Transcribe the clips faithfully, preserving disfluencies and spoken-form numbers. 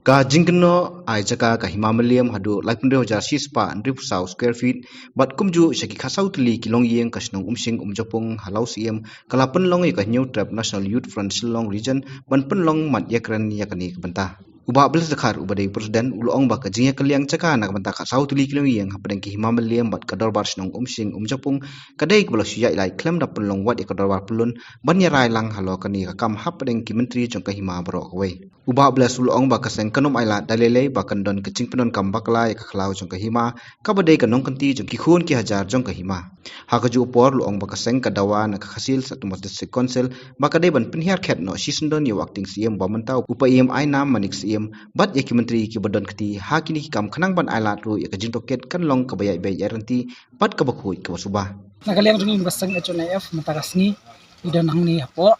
Ka jingkynnoh ai jaka ka Hima Mylliem haduh laiphew hynriew hajar shispah hynriewphew saw square feet bad kumjuh sha ki khatsaw tylli ki longïing ka shnong Umshing Umjapung ha Lawsyiem ka la pynlong ïa ka Hynñiewtrep National Youth Front Shillong Region ban pynlong mat ïakren ïa kane ka bynta. U Bah Blessed Dkhar uba dei u President u la ong ba ka jingïakylliang jaka na ka bynta khatsaw tylli ki longïing hapdeng ki Hima Mylliem bad ka Dorbar Shnong Umshing Umjapung ka dei kaba la shu ïaid lait khlem da pynlong wat ïa ka Dorbar Pyllun ban ïarai lang halor kane ka kam hapdeng ki myntri jong ka Hima baroh kawei. U Bah Blessed u la ong ba ka seng kan ym ailad da lei lei ba kan don ka jingpyndonkam bakla ïa ka khlaw jong ka Hima kaba dei ka nongkynti jong ki khun ki hajar jong ka Hima. Ha kajuh ka por u la ong ba ka seng ka dawa na ka Khasi Hills Autonomous District Council ba ka dei ban pynhiar khet noh shisyndon ïa u Acting Syiem ba mynta u Paiem Ainam Manik Syiem bad ïa ki myntri kiba don kti ha kine ki kam khnang ban ailad ruh ïa ka jingtohkit kan long kaba ïaid beit ïaid ryntih bad kaba khuid kaba suba. Na ka liang jong ngi ka seng H N I F mynta ka sngi ngi don hangne hapoh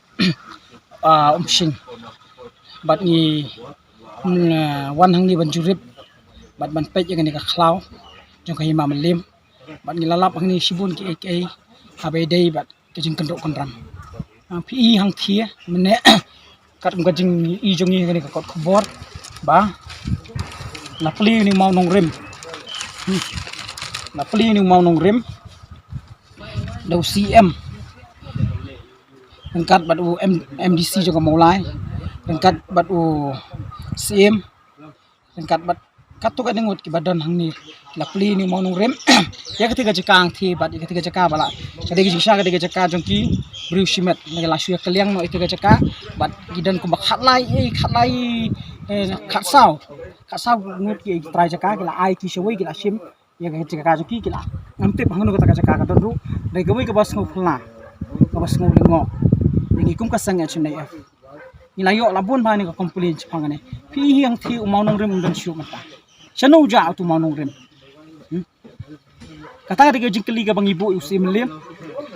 ah, Umshing bad ngi mm, wan hangne ban jurip bad ban peit ïa kane ka khlaw jong ka Hima Mylliem bad ngi la lap hangne shibun kiei kiei haba ïadei bad ka jingkynduh kynram. Ah, phi i hangthie mynne katkum ka jingïohi jong ngi ha kane ka kot khubor ba la plie une u mawnongrim. Hmm. La plie une u mawnongrim da u C M ryngkat bad u M- M D C jong ka Mawlai ryngkat bad u C M ryngkat bad katto katne ngut kiba don hangne. La plie une u mawnongrim ïa kata ka jaka hangthie bad ïa kata ka jaka ba la ka dei ka jingshisha ka dei ka jaka jong ki briew shimet. La shu ïakylliang noh ïa kata ka jaka bad ki don kumba khatlai eh khatlai eh khatsaw khatsaw ngut ki trai jaka ki la ai ki shawei ki la shim ïa ka jaka jong ki ki la ngam tip hangno kata ka jaka ka don ruh. Dei kawei kaba sngewphylla kaba sngewlyngngoh ïa ngi kum ka seng H N I F. Ngi la ïoh la bun bha ne ka complain shaphang kane. Phi i hangthie u mawnongrim um don shuh mynta. Shano u jah utu u mawnongrim? Hmm? Kata ka dei ka jingkylli kaba ngi buh ïa u C M Mylliem.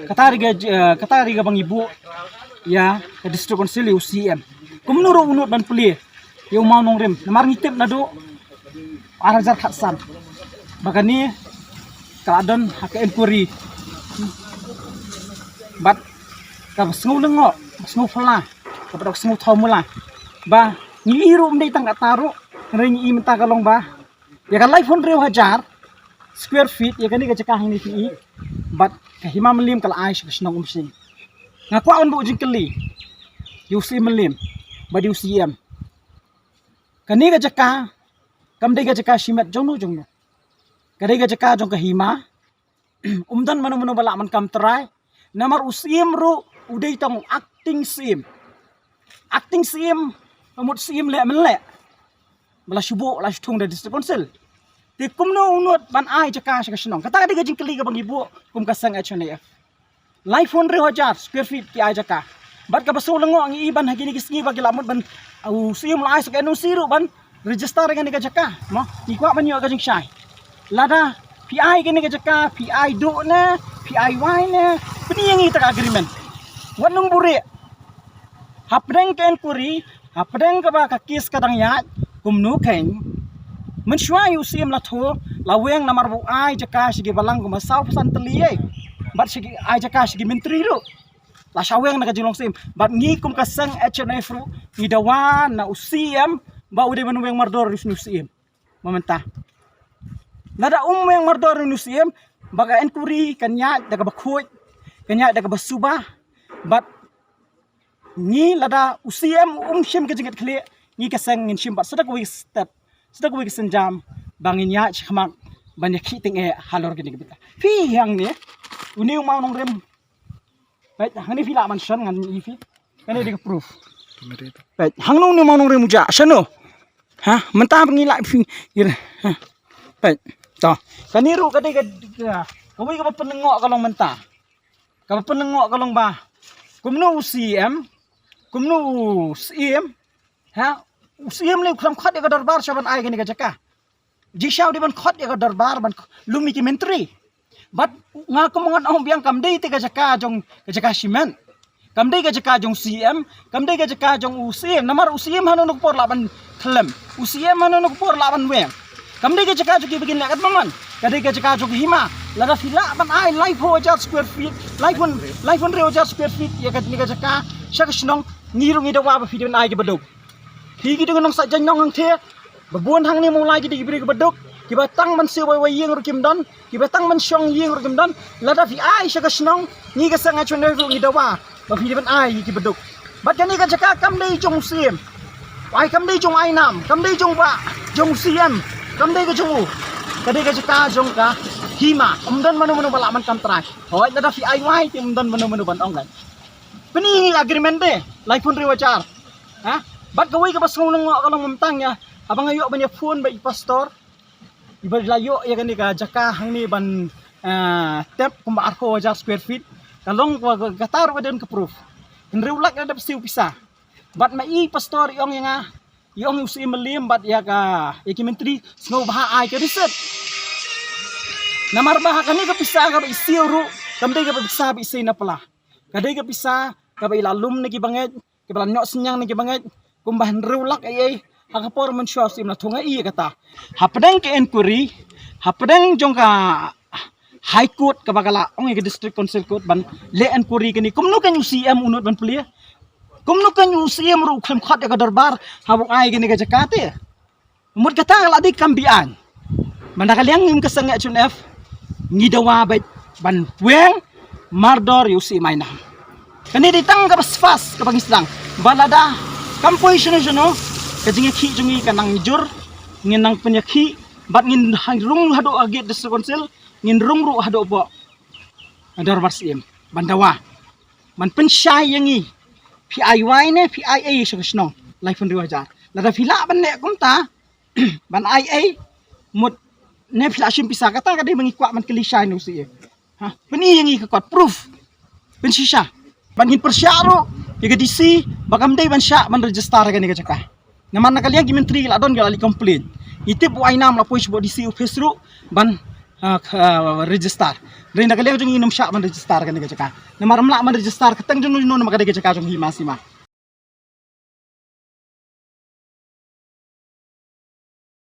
Kata ka dei ka ji- eh, kata ka dei kaba ngi buh ïa ka District Council ïa u C M. Kumno ruh u nud ban plie ïa u mawnongrim namar ngi tip naduh ar hajar khatsan ba kane ka la don ha ka inquiry. Bad kaba sngewlyngngoh kaba sngewphylla kaba dei ka sngewthaw mula ba ngi i ruh ym dei tang kata ruh hynrei ngi i mynta ka long ba ïa ka laiphew hynriew hajar square feet ïa kane ka jaka hangne phi i bad ka Hima Mylliem ka la ai sha ka shnong Umshing. Nga kwah ban buh jingkylli ïa u C M Mylliem bad ïa u C M. Kane ka jaka kam dei ka jaka shimet jongno jongno. Ka dei ka jaka jong ka Hima. Um don mano mano ba lah ban kam trai namar u C M ruh u dei tang u acting C M. Acting C M ka mut C M leh men leh ba la shu buh la shu thung da District Council. Te kumno u nud ban ai jaka sha ka shnong? Kata ka dei ka jingkylli kaba ngi buh kum ka seng H N I F. Laiphew hynriew hajar square feet ki ai jaka. Bad kaba sngewlyngngoh ngi i ban ha kine ki sngi ba ki la mut ban u C M la ai sa ka N O C ruh ban register ïa kane ka jaka. Mo ngi kwah ban ïoh ka jingshai. Lada phi ai kane ka jaka phi ai duh ne phi ai wai ne pyni ïa ngi ta ka agreement. Wat nang buhrieh. Hapdeng ka inquiry hapdeng kaba ka case ka dang ïaid kumno kein. Mynshuwa ïa u C M la thoh la weng namar ba u ai jaka sha ki balang kumba saw phew san tylli ei. Bad sha ki ai jaka sha ki myntri ruh. La shu weng na ka jinglong C M bad ngi kum ka seng H N I F ruh ngi dawa na u C M ba u dei ban weng mardor ïa u C M. Mynta lada um weng mardor ïa u C M ba ka inquiry kan ïaid da kaba khuid kan ïaid da kaba suba. Bad ngi lada u C M um shim ka jingkitkhlieh ngi ka seng ngin shim bad sa da kawei ka step sa da kawei ka sienjam ba ngin ïaid shakhmat ban ïakhih tyngeh halor kane ka bynta. Phi hangne une u mawnongrim. Peit hangne phi lah ban shon ngan ïohi phi. Kane dei ka proof. Peit hangno une u mawnongrim u jah shano? Ha mynta ngi lah phi. Peit to kane ruh ka dei ka kawei kaba pynlyngngoh ka long mynta. Kaba pynlyngngoh ka long ba kumno u C M kumno u C M. Ha u C M lei u khlem khot ïa ka dorbar sha ban ai kane ka jaka. Jingshisha u dei ban khot ïa ka dorbar ban lum ïa ki myntri. Bad nga kum ngan ong biang kam dei te ka jaka jong ka jaka shimet. Kam dei ka jaka jong u C M. Kam dei ka jaka jong u C M namar u C M hano hano ka por lah ban khlem u C M hano hano ka por lah ban weng. Kam dei ka jaka jong ki ba kin leh katba mon ka dei ka jaka jong ka hima. Lada phi lah ban ai laiphew hajar square feet laiphew laiphew hynriew hajar square feet ïa kane ka jaka sha ka shnong ngi ruh ngi dawa ba phi dei ban ai kiba duk. Ki ki dei nong sa jan nong hangthe. Ba bun hangne Mawlai ki dei ki briew kiba duk, kiba tang ban siew wai wai ïing ruh kim don, kiba tang ban shong ïing ruh kim don. Lada phi ai sha ka shnong, ngi ka seng H N F ruh ngi dawa ba phi dei ban ai ïa kiba duk. Bad kane ka jaka kam dei jong u Syiem. Ai, kam dei jong u Ainam, kam dei jong u Bah, jong u Syiem, kam dei ka jong u. Ka dei ka jaka jong ka Hima. Ym don mano mano ba lah ban kam trai. Hooid, lada phi ai wai te ym don mano mano ban ong kan. Pyni ïa ngi agreement te laiphew hynriew hajar. Ha? Bad kawei kaba sngew lyngngoh ka long mynta ïa, haba nga ïoh ban ïa phone bad i pastor, iba la ïoh ïa kane ka jaka hangne ban, ah, tep kumba arphew hajar square feet. Ka long kaba kata ruh ka don ka proof. Hynriew lak ka dep siew pisa. Bad ma i pastor i ong ïa nga, i ong ïa u Syiem Mylliem bad ïa ka, ïa ki myntri, sngewbha ai ka receipt. Namar ba ha kane ka pisa kaba i siew ruh kam dei kaba pisa ba i sei na pla. Ka dei ka pisa kaba i la lum na ki bangeit, kaba la noh synñiang na ki bangeit, kumba hynriew lak ei ei. Ha ka por mynshuwa u Syiem la thung ei ïa kata. Hapdeng ka inquiry, hapdeng jong ka High Court kaba ka la ong ïa ka District Council Court ban leh inquiry kane, kumno kan u Syiem u nud ban plie? Kumno kan u Syiem ruh u khlem khot ïa ka dorbar haba u ai kane ka jaka te? Mut kata ka la dei kam be-aiñ. Ban da ka liang ngim ka seng H N F, ngi dawa bad ban pynweng mardor ïa u Syiem Ainam. Kane dei tang kaba spas kaba ngi sdang. Ba lada kam poi shano shano, ka jingïakhih jong ngi ka nang jur, ngin nang pynïakhih, bad ngin ha-, rung haduh ha gate District Council, ngin rung ruh haduh hapoh dorbar Syiem ban dawa. Ban pynshai ïa ngi, phi ai wai ne phi ai ei sha ka shnong laiphew hynriew hajar. Lada phi lah ban leh kumta, ban ai ei, mut ne phi lah shim pisa, kata ka dei ba ngi kwah ban kylli shai na u Syiem. Ha, pyni ïa ngi ka kot, proof. Pynshisha. Bad ngin pyrshah ruh ïa ka D C ba kam dei ban shah ban register ïa kane ka jaka. Namar na ka liang ki myntri ki la don ki la leit complain. Ngi tip u Ainam la poi sha u D C office ruh ban, ah, k-, ah, register. Hynrei na ka liang jong ngi ngim shah ban register ïa kane ka jaka. Namar ym lah ban register ka tang jong no jong no namar ka dei ka jaka jong u Hima Syiem.